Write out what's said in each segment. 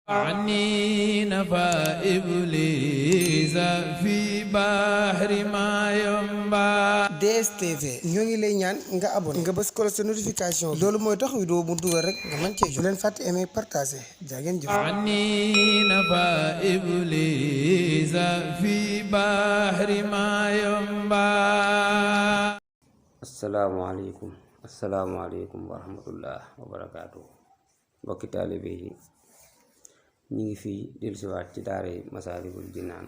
عني نفى إبليس في بحر ما ينبع. DSTV ñoo ngi lay ñaan nga abonné nga bës ko sa notification loolu mooy tax vidéo bu dugal rek nga mën cee jot. Bu leen fàtte aimer partager jaa ngeen jëf. عني نفى إبليس في بحر ما ينبع. asalaamaaleykum wa rahmatullah wa barakaatu. mbokki taalibe yi ñu ngi fii dellusiwaat ci daara Masaalikul Jinaan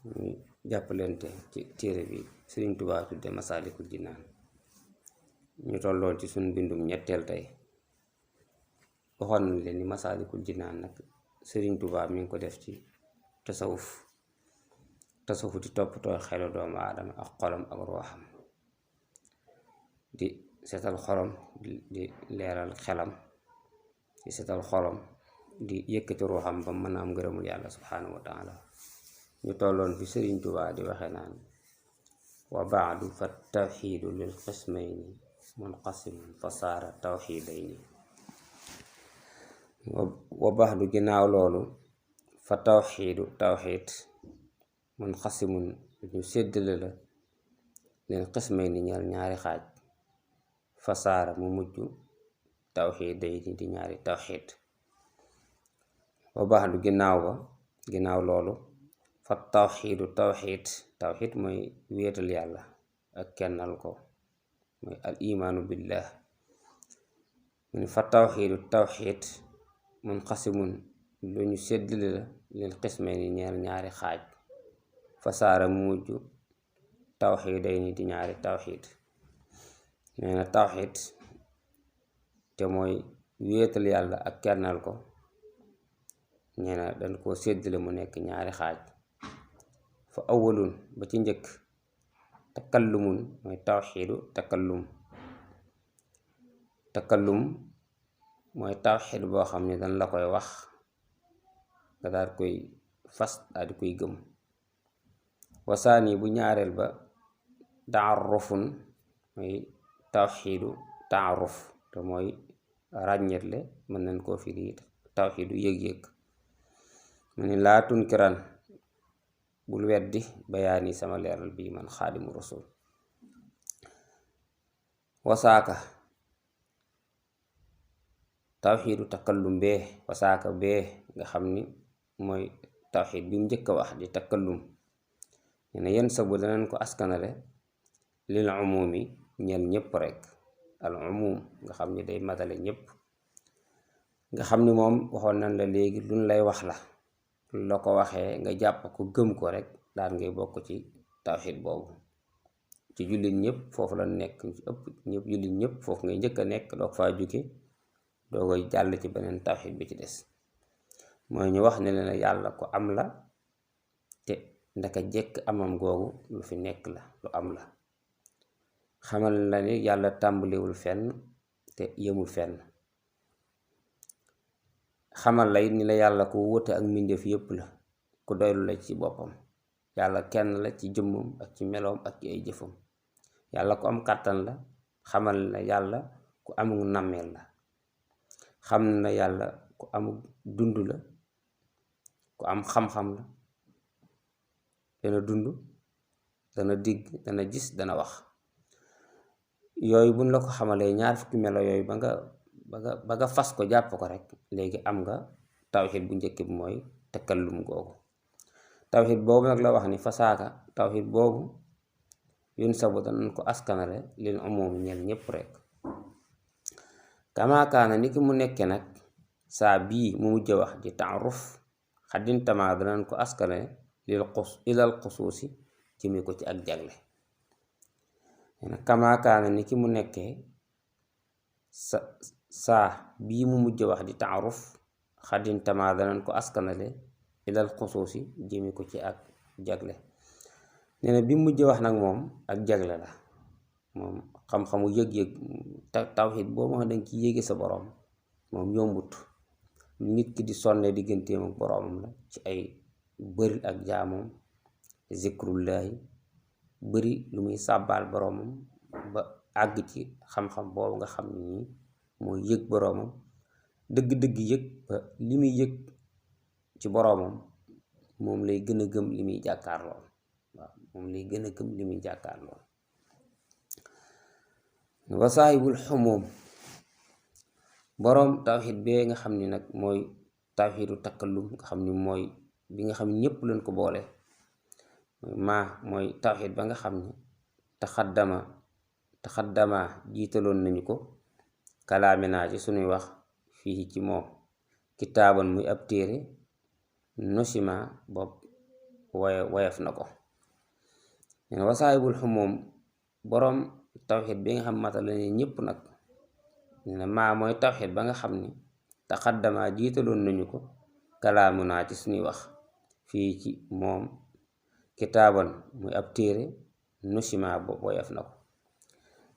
ñu jàppalante ci téere bi Sëriñ Tuubaa tudde Masaalikul Jinaan ñu tolloon ci suñ bindum ñetteel tey. waxoon nañ leen ni Masaalikul Jinaan nag Sëriñ Tuubaa mi ngi ko def ci tasawuf di toppatoo xelu doomu aadama ak xolam ak ruuxam, di setal xolam di leeral xelam, di setal xolam di yëkkati ruuxam ba mën a am ngërëmul yàlla subhanahu wa taala. ñu tolloon fi Sëriñ Tuubaa di waxe naan wa baadu fa tawxiidu lil qismayni munqasimun fa saara tawxiidayni. wa baadu ginnaaw loolu fa tawxiid munqasimun ñu séddale la lil qismayni ñaar ñaari xaaj, fasaara mu mujj tawxiidayni di ñaari tawxiid. wa baxdu ginnaaw loolu fa tawxiid mooy wéetal yàlla ak kennal ko, mooy al imaanu billah. mu ni fa tawxiid munqasimun lu ñu séddale la lil qismayni ñaari xaaj, fasaara mu mujj tawxiidayni di ñaari tawxiid. nee na tawxiid te mooy wéetal yàlla ak kennal ko, nee na dañ koo séddale mu nekk ñaari xaaj. fa awwalun ba ci njëkk takallumun mooy tawxiidu takallum mooy tawxiid boo xam ne dañ la koy wax nga daal koy fas daal di koy gëm. wasaani bu ñaareel ba taarufun mooy tawxiidu taaruf te mooy ràññetle, mën nañ koo firi tawxiidu yëg-yëg. mu ni laa tunkiran bul weddi bayaani sama leeral bii man xaadimu rasul. wasaaka tawxiidu takallum bee, wasaaka bee nga xam ni mooy tawxiid bi mu njëkk a wax di takallum. ne yenn sabu danañ ko askanale lil umumi ñel ñëpp rek, al umum nga xam ni day matale ñëpp, nga xam ni moom waxoon nañ la léegi luñ lay wax la ko waxee nga jàpp ko gëm ko rek daan ngay bokk ci tawxiid boobu. ci jullit ñëpp foofu la nekk, ci ëpp ñëpp jullit ñëpp foofu ngay njëkk a nekk doog faa jóge doo koy jàll ci beneen tawxiid bi ci des. mooy ñu wax ne leen yàlla ko am la te ndaka jekk amam googu lu fi nekk la, lu am la. xamal la ni yàlla tàmbaliwul fenn te yemul fenn. xamal la it ni la yàlla ku wute ak mbindeef yépp la, ku doylu la ci boppam. yàlla kenn la ci jëmmam ak ci meloom ak ci ay jëfam. yàlla ku am kàttan la. xamal na yàlla ku amul nammeel la. xam na yàlla ku amul dund la, ku am xam-xam la, dana dund, dana digg, dana gis, dana wax. yooyu buñ la ko xamalee ñaar fukki melo yooyu ba nga fas ko jàpp ko rek, léegi am nga tawxiid bu njëkk bi mooy takallum googu. tawxiid boobu nag la wax ni fasaaka tawxiid boobu yun sabu danañ ko askanale lil umum ñel ñëpp rek. kamaakaana ni ki mu nekke nag saa bii mu mujj wax di taaruf xaddintamaa danañ ko askanale ilal xusuusi jëme ko ci ak jagle. kamaakaana ni ki mu nekkee saa bii mu mujj wax di taaruf xaddintamaa danañ ko askanale ilal xusuusi jëme ko ci ak jagle. nee na bi mujj wax nag moom ak jagle la, moom xam-xamu yëg-yëg tawxiid boo ma danga ci yéege sa boroom moom yombut. nit ki di sonne digganteem ak boroomam la ci ay bëril ak jaamoom, zikrullahi bëri lu muy sàbbaal boroomam ba àgg ci xam-xam boobu nga xam ni mooy yëg boroomam dëgg-dëgg yëg ba li muy yëg ci boroomam moom lay gën a gëm li muy jàkkaarloo waaw moom lay gën a gëm li muy jàkkaarloo wa saahibul xumuum boroom tawxiid bee nga xam ni nag mooy tawxiidu takallum nga xam ni mooy bi nga xam ni ñépp lañ ko boole mooy tawxiid ba nga xam ni taxaddama jiitaloon nañu ko kalaaminaa ci sunuy wax fii ci moom kitaaban muy ab téere nosima bopp woyof na ko nen wa saahibul xumuum boroom tawxiid bi nga xam matal la ne ñépp nag ne mooy tawxiid ba nga xam ni taxaddama jiitaloon nañu ko kalaamunaa ci suñuy wax fii ci moom kitaaban muy ab téere nusima bopp woyof na ko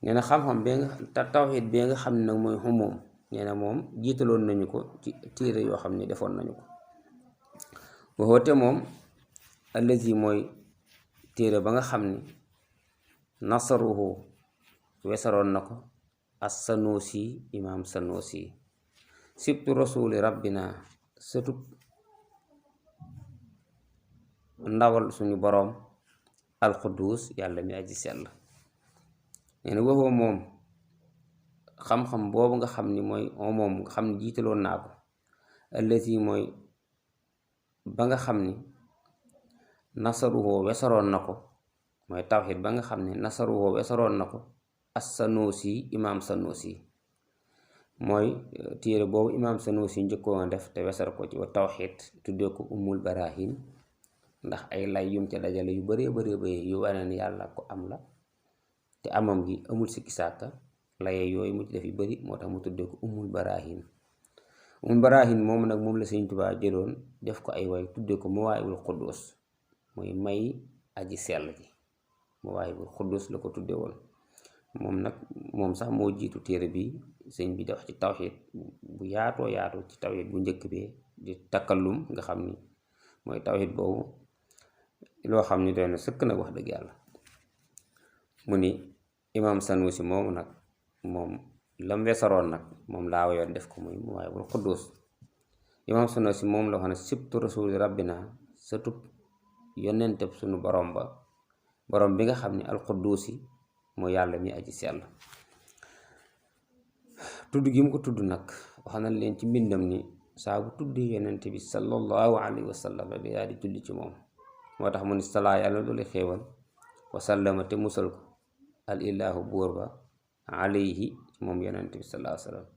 nee na xam-xam bi nga tawxiid bi nga xam ne nag mooy xumuum nee na moom jiitaloon nañu ko ci téere yoo xam ne defoon nañu ko waxoote moom allazi mooy téere ba nga xam ni nasaruhu wesaroon na ko as-Sanusi imaam Sanusi sibtu rasuli rabbina sëtub ndawal suñu boroom alxudus yàlla mi aji sell nee na waxoo moom xam-xam boobu nga xam ni mooy moom nga xam ni jiitaloon naa ko allazi mooy ba nga xam ni nasaruhu wesaroon na ko mooy tawxiid ba nga xam ni nasaruhu wesaroon na ko as-Sanusi imaam Sanusi mooy téere boobu imaam Sanusi njëkkoon a def te wesar ko ci wa tawxiid tuddee ko umul barahin ndax ay lay yum ca dajale yu baree yu wane ni yàlla ko am la te amam gi amul sikki sàkka laye yooyu mu ci def yu bari moo tax mu tuddee ko umul barahin moom nag moom la Sëñ Tuubaa jëloon def ko ay way tuddee ko mawaahibul quddus mooy may aji sell ji mawaahibul quddus la ko tuddee woon moom sax moo jiitu téere bi sëñ bi def ci tawxiid bu yaatoo ci tawxiid bu njëkk bi di takallum nga xam ni mooy tawxiid boobu loo xam ni doy na sëkk nag wax dëgg yàlla mu ni imaam Sanusi moomu nag moom lam wesaroon nag moom laa wayoon def ko muy mawaahibul quddus imaam Sanusi moom la wax ne sibtu rasuli rabbina sëtub yonenteb suñu borom bi nga xam ni alqudusi mooy yàlla mi aji sell tudd gi mu ko tudd nag wax na leen ci mbindam ni saa bu tuddee yonent bi sallallahu alayhi wa sallam rek yaa di julli ci moom moo tax mu ni salaa yàlla doole xéewal wa sallama te musal ko al ilaahu buur ba alayhi ci moom yonent bi sallallahu alayhi wa sallam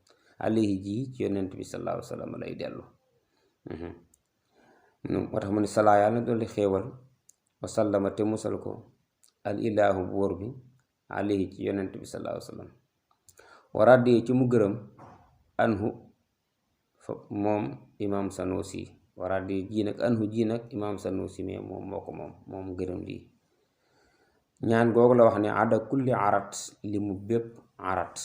alayhi ji ci yonent bi sallallahu alayhi wa sallam lay dellu moo tax mu ni salaa yàlla doole xéewal wa sallama te musal ko al ilaahu buur bi alayhi ci yonent bi sallallahu alayhi wa sallam wa raddi ci mu gërëm anhu moom imaam Sanusi wa raddi ji nag anhu ji nag imaam Sanusi mais moom moo ko moom gërëm lii ñaan googu la wax ne ada kulli arat li mu bépp arat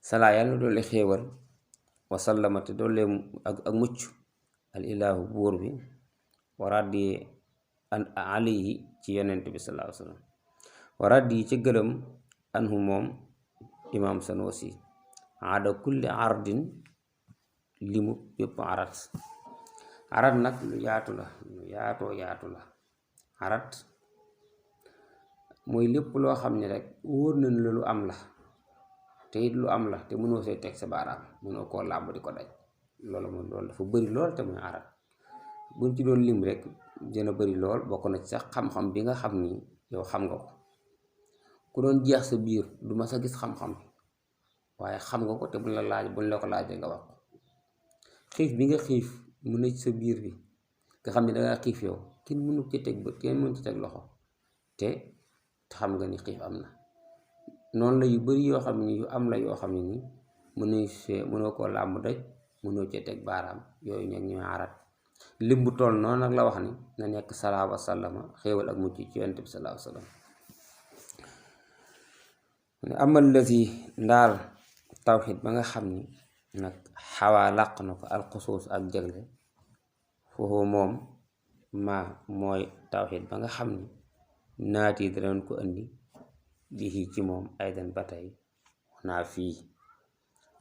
salaa yàlla doole xéewal wa sallama te doole ak mucc al ilaahu buur bi wa raddi alayhi ci yonent bi sallallahu alayhi wa sallam wa raddi ci gërëm anhu moom imaam Sanusi ada kulli ardin limu bépp arat nag lu yaatu la lu yaatu la arat mooy lépp loo xam ne rek wóor na la lu am la te it lu am la te mënoo see teg sa baaraam mënoo koo làmb di ko daj loolu dafa bëri lool te muy arat buñ ci doon lim rek dina bëri lool bokk na ci sax xam-xam bi nga xam ni yow xam nga ko ku doon jeex sa biir du ma sa gis xam-xam waaye xam nga ko te buñ la ko laajee nga wax ko xiif bi nga xiif mu ne ci sa biir bi nga xam ne dangaa xiif yow kenn mënu ci teg bët kenn mënu ci teg loxo te xam nga ni xiif am na noonu la yu bari yoo xam ne yu am la yoo xam ne ni mënoo koo làmb daj mënoo cee teg baaraam yooyu ñag ñooy arat lim bu toll noonu nag la wax ni na nekk salaa wa sallama xéewal ak mucc ci yonent bi salaa wa sallam amal lazi ndaal tawxiid ba nga xam ni nag xawaa làq na ko alxusuus ak jagle foofu moom mooy tawxiid ba nga xam ni naati danañ ko indi lii ci moom aydan ba tey naa fii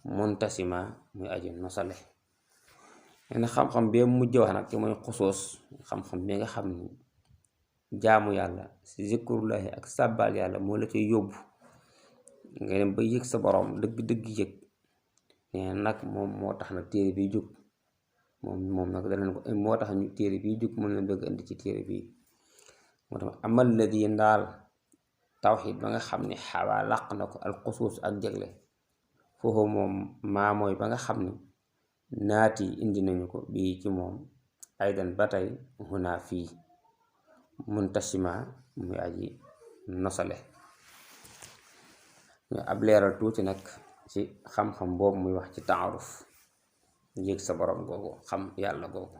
muntasima muy aji nosale. nee xam-xam bi mujj wax nag te mooy xusoos, xam-xam bi nga xam ni jaamu yàlla si zikrullahi ak sàbbaal yàlla moo la koy yóbbu nga dem ba yëg sa borom dëgg-dëgg yëg. nee nag moom moo tax nag téere bi jóg moom nag danañ ko moo tax ñu téere bi jóg mën leen bëgg indi ci téere bi. moo tax amal ladi ndaal tawxid ba nga xam ni xawaa làq na ko alxusuus ak jagle foofu moom maa mooy ba nga xam ni naati indi nañu ko bii ci moom aydan ba tey hunaa fii muntasima muy aji nosale. ñu ab leeral tuuti nag ci xam-xam boobu muy wax ci taaruf yéeg sa borom googu xam yàlla googu.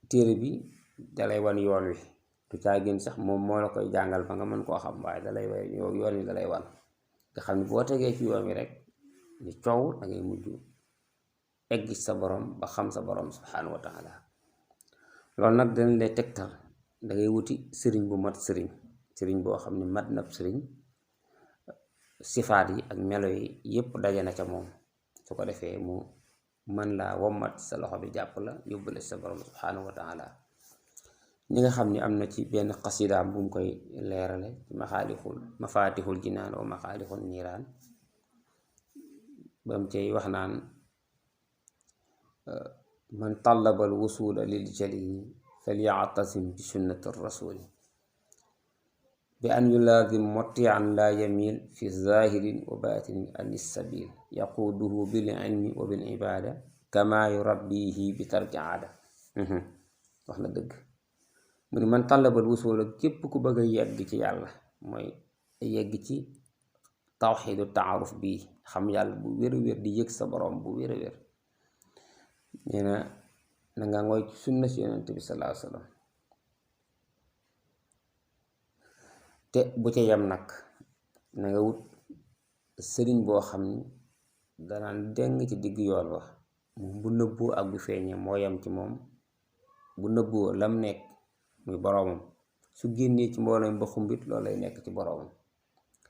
téere bi dalay wan yoon wi du caa gën sax moom moo la koy jàngal ba nga mën koo xam, waaye dalay way yoon wi dalay wan nga xam ne boo tegee ci yoon wi rek ni coow da ngay mujj egg sa borom ba xam sa borom subhanahu wa taala. loolu nag dañ lay tegtal da ngay wuti sëriñ bu mat sëriñ boo xam ne mat nab sëriñ, sifaat yi ak melo yi yépp daje na ca moom. su ko defee mu mën laa wommat sa loxo bi jàpp la yóbbale sa borom subhanahu wa taala. ñi nga xam ni am na ci benn xasidaam bu mu koy leerale ci mafaatixul jinaan wa maxaalixul niiraan bam cay wax naan man talabal wusula lil jalili falyatasim bi sunnati rasuli bi an yulaazim mutian la yamil fi zahirin wa batinin anis sabil yaquduhu bil ilmi wa bil ibada kama yurabbihi bi tarki aada. wax na dëgg. mu ni man talabal wusula képp ku bëgg a yegg ci yàlla mooy yegg ci tawxiidu taaruf bii xam yàlla bu wér-wér di yëg sa borom bu wér-wér. nee na nga ngoy ci sunna si yonent bi sallallahu alayhi wa sallam te bu ca yem nag na nga wut sëriñ boo xam ni danaan deng ci digg yoon wax moom bu nëbboo ak bu feeñee moo yem ci moom. bu nëbboo lam nekk muy boroomam, su génnee ci mbooloo ba xumbit loolu lay nekk ci boroomam.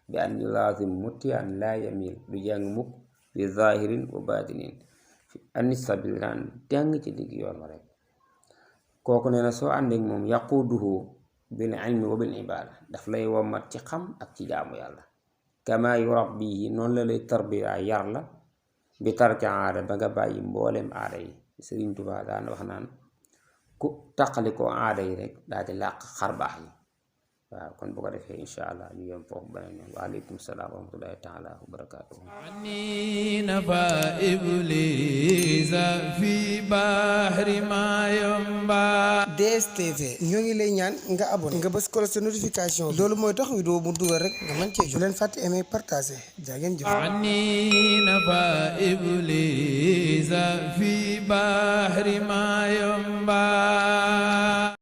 bi an yulaazim mutian laa yamil du jàng mukk bi zahirin wa batinin fi anis sabil daan deng ci digg yoon wa rek. kooku nee na soo àndeek moom yaquduhu bil ilmi wa bil ibada daf lay wommat ci xam ak ci jaamu yàlla. kama yurabbihi noonu la lay tarbiya yar la bi tarki aada ba nga bàyyi mboolem aada yi. Sëriñ Tuubaa daan wax naan ku taqalikoo aada yi rek daal di làq xarbaax yi. waaw kon bu ko defee incha allah ñu yem foofu beneen yoon. waaleykum salaam wa rahmatullahi taala wa barakaatuhu. ani nafa iblisa fi bahri ma yomba. DSTV ñoo ngi lay ñaan nga abonné nga bës cloche de notification loolu mooy tax vidéo mu dugal rek nga mën cee jot. bu leen fàtte aimer partager jaa ngeen jëf. ani nafa iblisa fi bahri ma yomba.